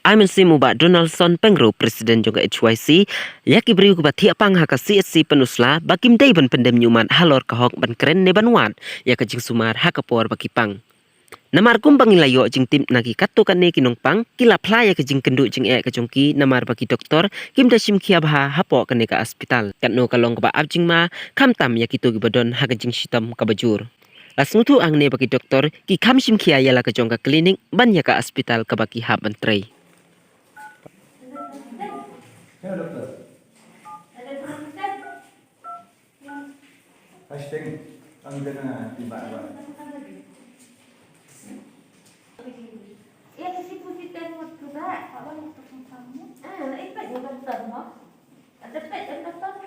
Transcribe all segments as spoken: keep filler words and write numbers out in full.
Ai mynsiem u Bah Donaldson Pyngrope, President jong ka H Y C, ïa ki briew kiba thiah pang ha ka C H C Pynursla ba kim dei ban pyndem ñiuhmat halor ka hok ban kren ne ban wad ïa ka jingsumar ha ka por ba ki pang. Namar kumba ngi la ïoh jingtip na ki katto katne ki nongpang, ki la phla ïa ka jingkynduh jingeh ka jong ki namar ba ki doktor kim da shim khia bha hapoh kane ka aspetal. Katno ka long kaba ap jingma, khamtam ïa kito kiba don ha ka jingshitom kaba jur. La sngewthuh hangne ba ki doktor ki kham shim khia ïa la ka jong ka klinik ban ïa ka aspetal kaba ki hap ban trei. Hello, doktor. Hashtag ang dana di ba ba. Iya, kasi pusiten waktu ba. Apa yang terpengkamu? Ah, eh, pet yang doktor mo. Ada pet yang doktor.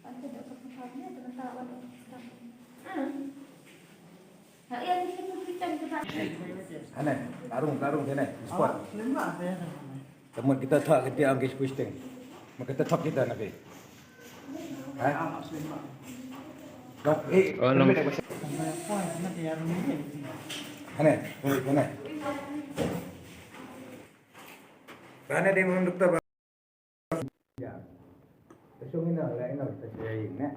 Ada doktor pengkamu, ada mentah awal doktor. Ah. Ane, tarung, tarung sini, spot. Temut kita thok kita ang kis pusting. Mak kita thok kita nak eh. Ha? Dok, eh, oh, long. Ane, ane. Ane dia menunduk tak. Ya. Te shong ina la ina te shong ina.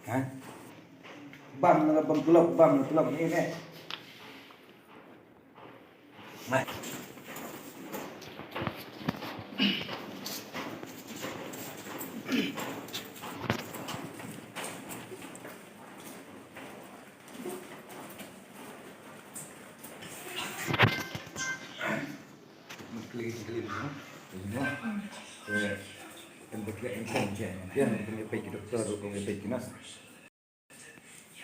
Ha? Bam na bam tulop, bam na tulop ni ne. Mai.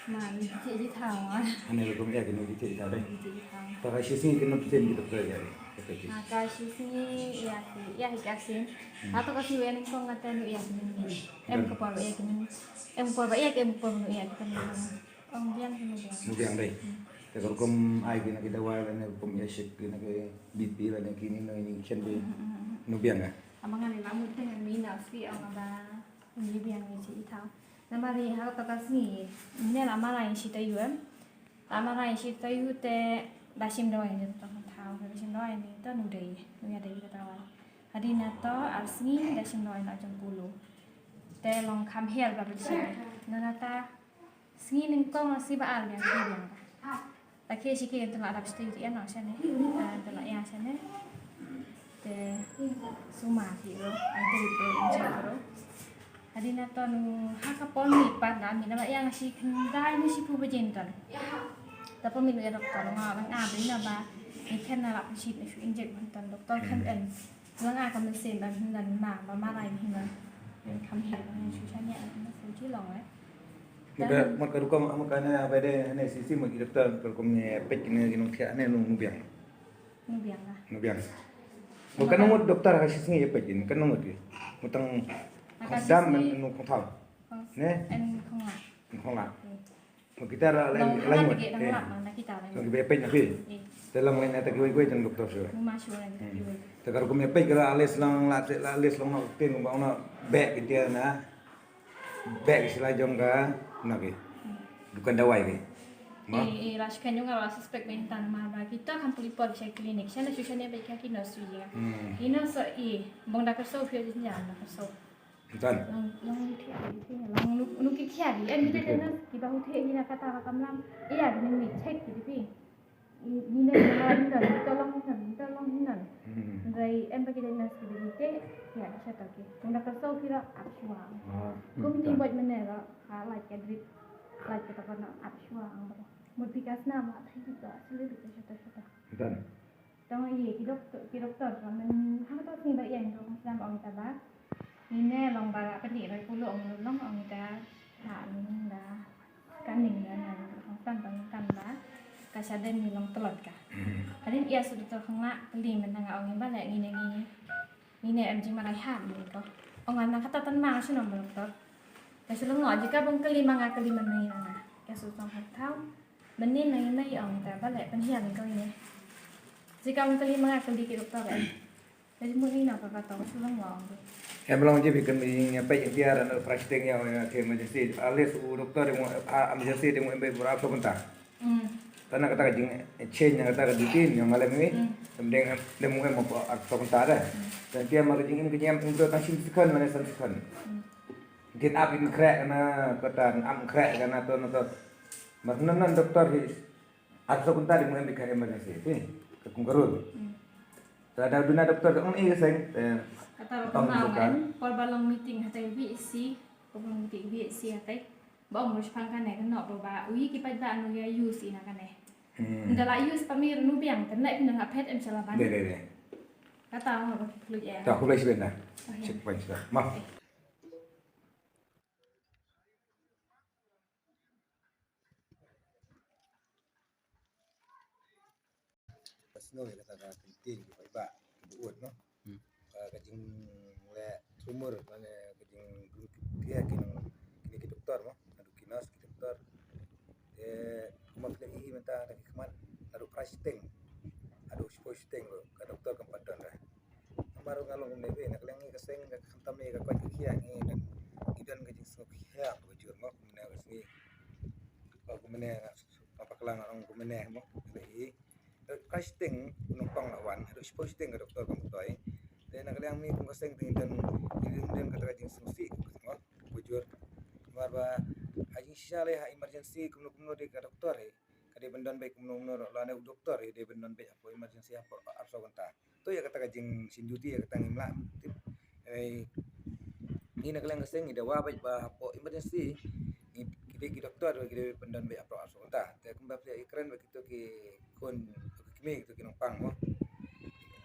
Ma, ni ki ji thaw, ah. Ane rukom ïa kino ki ji thaw dei. Ki ji thaw. Ta ka shi sngi kino ki ji thaw. Ah, ka shi sngi ïa ki, ïa ki ka sngi. Hmm. Hato ka sngi wen kong kata nu ïa kino. Em ka por ïa kino. Em por ba ïa ki, em por nu ïa kino. Ong biang, ong biang. Ong biang dei. Hmm. Te ka rukom ai kine ki dawai lane rukom ïa check kine ki B P lane kine no injection dei. Hmm, hmm, hmm. Ong biang eh? Ama ngan ïa la mut te ngan mina spi ong ba ong biang ni chi thaw. Namar ri ha to ka sngi ne la ma lai shi ta yu em. La ma lai shi ta yu te da shim dawai ne to thaw, da shim dawai ne to nu dei, nu ïa dei ka dawai. Hadien na to ar sngi da shim dawai na jong pulu. Te long kham hiar ba bit shi. Na na ta Sngi nyngkong la sngi ba ar biang ki biang. Ta ki shi ki te la dap sti ki ano shane. Ah, te la ïa shane. Te sumar ki ro, ai te ro injek ro. Hadien na to nu ha ka por mi pat na mi na ba ïa shi khyndai ne shi phew baje ton. Ta por mi ïa doktor nga ba nga ba na ba ni khyndai la pynshit ne shu injek ban ton doktor khyndai. Nga nga ka mynsiem ba hynda ma, ba ma lai hynda. Kam hi ba shu shaniah na shu chi long eh. Mut ka, mut ka rukom, mut ka na ba de ne sisi mut ki doktor ka rukom ne peit ne ki nongthiah ne nu, nu biang. Nu biang ah. Nu biang. Mut ka nong mut doktor ha shi sngi ïa peit ne ka nong mut ki. Mut tang dam nu khong thaw. Ne? En khong la. Khong la. Hmm. Kita ra lai lai mut. Kita lai. Kita peit na phi. Te long lai na ta kiwei kiwei jong doktor shu. Mu ma shu lai kiwei. Te ka rukom ïa peit ka la alis long la te la alis long na pin ba na bek kita na. Bek sila jong ka na ki. Dukan dawai ki. Ma. Eh, eh, la shi kan jong la suspek mentan ma ba kita kan puli por sha klinik. Sha na shu sha ne bek ka ki no su ya. Ki no so i bong da ka so phi jin jam da ka so. Ntan. Long, long ki thiah di, long nu, nu ki thiah di. Em, kita dena kiba hu thiah ni na kata ka kamlam. Iya, ni ni check ki di. Ni ni na ni na ni tolong ni na, ni tolong ni na. Ngai em bagi dena ki di te, ya, siya to ki. Nda ka so kira ap shuwa. Kum ti bot menera, ha, like a drip, like kita kena ap shuwa ang ba. Mut bikas nama, thai kita, sulu kita, siya to, siya to. Ntan. Tang ïa ki doktor, ki doktor ka men ha ka sngi ba ïa ki doktor snam ong ta ba. Ni ne long ba la pyndik ba pulu ong long ong ta. Ha ni da. Kan ni da na ong tan tang kan ba. Ka shaden ni long tlot ka. Hadien ïa su doktor khang la pyndik men nga ong ba le ni ne ni. Ni ne em jing ma lai ha ni ko. Ong nga na kata tan ma shu nom doktor. Ka shu long ngo jika bong kali ma nga kali men ni na. Ka su tong ha tau. Mynnin na ïa ong ta ba leh pynhiar ni ko ine. Jika ong kali ma nga kali ki doktor eh. Ka jingmut ni na ka ka tong shu long wa ong. Em long ji bi kan ing peit ïa tiar na practicing ïa ong ïa ki emergency. Alis u doktor ïa ong emergency ïa ong em bei bura to bynta. Hmm. Tang na kata ka jingchange na kata ka duty jong nga lem hi. Tang dang dang mu em mo ar phew kynta da. Tang phi ïa mar ka jingim ka jingim um bro tang shi second lane san second. Kin ap in khreh na kata, ap khreh na to na to. Mar nan nan doktor hi ar phew kynta dang mu em bad ka emergency. Phi ka kum ka rule. Te da duna doktor ka ong i ka seng. Kata ruh ka ong ka ong kan por ba long meeting hatai V H C. Por ba long meeting V H C hatai. Ba ong ruh shaphang kane ka noh ba ba u ïa ki paidbah nong ïa use ïa na kane. Nda la use pa mir nu biang kan leh pynah la phet em shala ban. De de de. Kata ong ba ki khluk ïa. Ta khublei shibun da. Check point sha. Ma. Ba sngewbha ïa kata ka kyntien ki paidbah ki ba ud mo. Ka jingleh tumor mane ka jingdum ki ki nong kine ki doktor mo. Naduh ki nurse ki doktor. Te kumba phi la ïohi mynta na ki khmat naduh phra shiteng haduh shiphew shiteng ruh ka doktor kam pat don re. Namar ruh nga long kumne phi na ka liang ngi ka seng ka khamtam ngi ka koit ka khiah ngi don ngi don ka jingsngewkhiah ka jur mo kumne ka sngi. Kumne nga bakla nga ong kumne mo. Ka ïohi. Ka shiteng u nongpang la wan haduh shiphew shiteng ka doktor kam poi. Te na ka liang ngi kum ka seng te ngi don ngi don kata ka jingsngewsih mo. Bujur. Namar ba ha jingshisha lei ha emergency kumno kumno dei ka doktor hi. Ka dei ban don beit kumno kumno ruh lane u doktor hi dei ban don beit hapoh emergency hapoh arphew kynta. To ïa kata ka jingshim duty ïa kata ngim lah tip. Ngi na ka liang ka seng ngi dawa beit ba hapoh emergency ngi ki dei ki doktor ki dei ban don beit hapoh arphew kynta. Te kumba phi ïa kren ba kito ki khun ki kmie kito ki nongpang mo.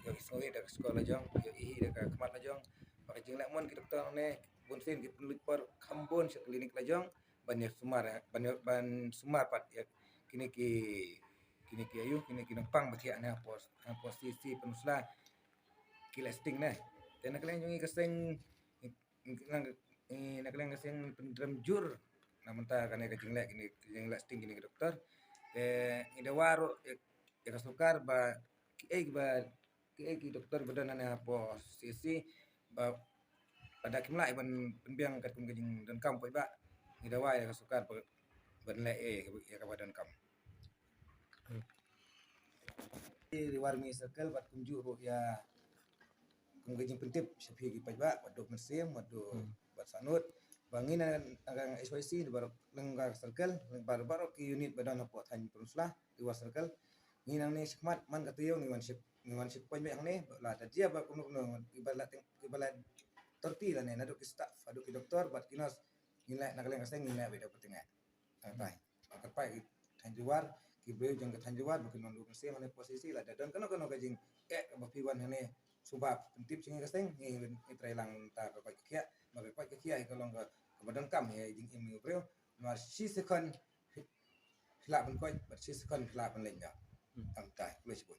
Ïohi sngewsih da ka skul la jong, ïohi da ka khmat la jong. Ba ka jingleh mon ki doktor ne bun sien ki pynlut por kham bun sha klinik la jong ban ïa sumar ban ïa ban sumar pat ïa kine ki kine ki ayu kine ki nongpang ba thiah ne hapoh hapoh C C Pynursla ki leh sting ne. Te na ka liang jong ngi ka seng na ka liang ka seng pyndrem jur na mynta kane ka jingleh kine ka jingleh sting kine ki doktor. Te ngi dawa ruh ïa ka sorkar ba kiei ba kiei ki doktor ba don hangne hapoh C C ba lada kim lah ban pynbiang katkum ka jingdonkam paidbah ngi dawa ïa ka sorkar ban leh ïa kaba donkam. Ri War Mih Circle bad kumjuh ruh ïa kum ka jingpyntip sha phi ki paidbah bad duk mynsiem bad duk bad sahnud ba ngi na ka H Y C baroh leng ka circle baroh baroh ki unit ba don hapoh thaiñ Pynursla Ri War Circle. Ngi nangne shakhmat man ka taïew ngi wan shik ngi wan shik point beit hangne la da jia ba kumno kumno ki ba la teng ki ba la thirty lane naduh ki staff haduh ki doktor bad ki nurse ngi leh na ka liang ka seng ngi leh beit da pynthikna. Tang tai ba kyrpad ki thaiñ Ri War ki briew jong ka thaiñ Ri War ba kin wan duk mynsiem hangne hapoh C C lada don kano kano ka jingeh kaba phi wan hangne suba pyntip sha ngi ka seng ngi ngi trai lang ta ka koit ka khiah ba ka koit ka khiah ka long kaba donkam ïa jingim u briew. Namar shi second phi lah ban koit bad shi second phi lah ban leit noh. Tang tai khublei shibun.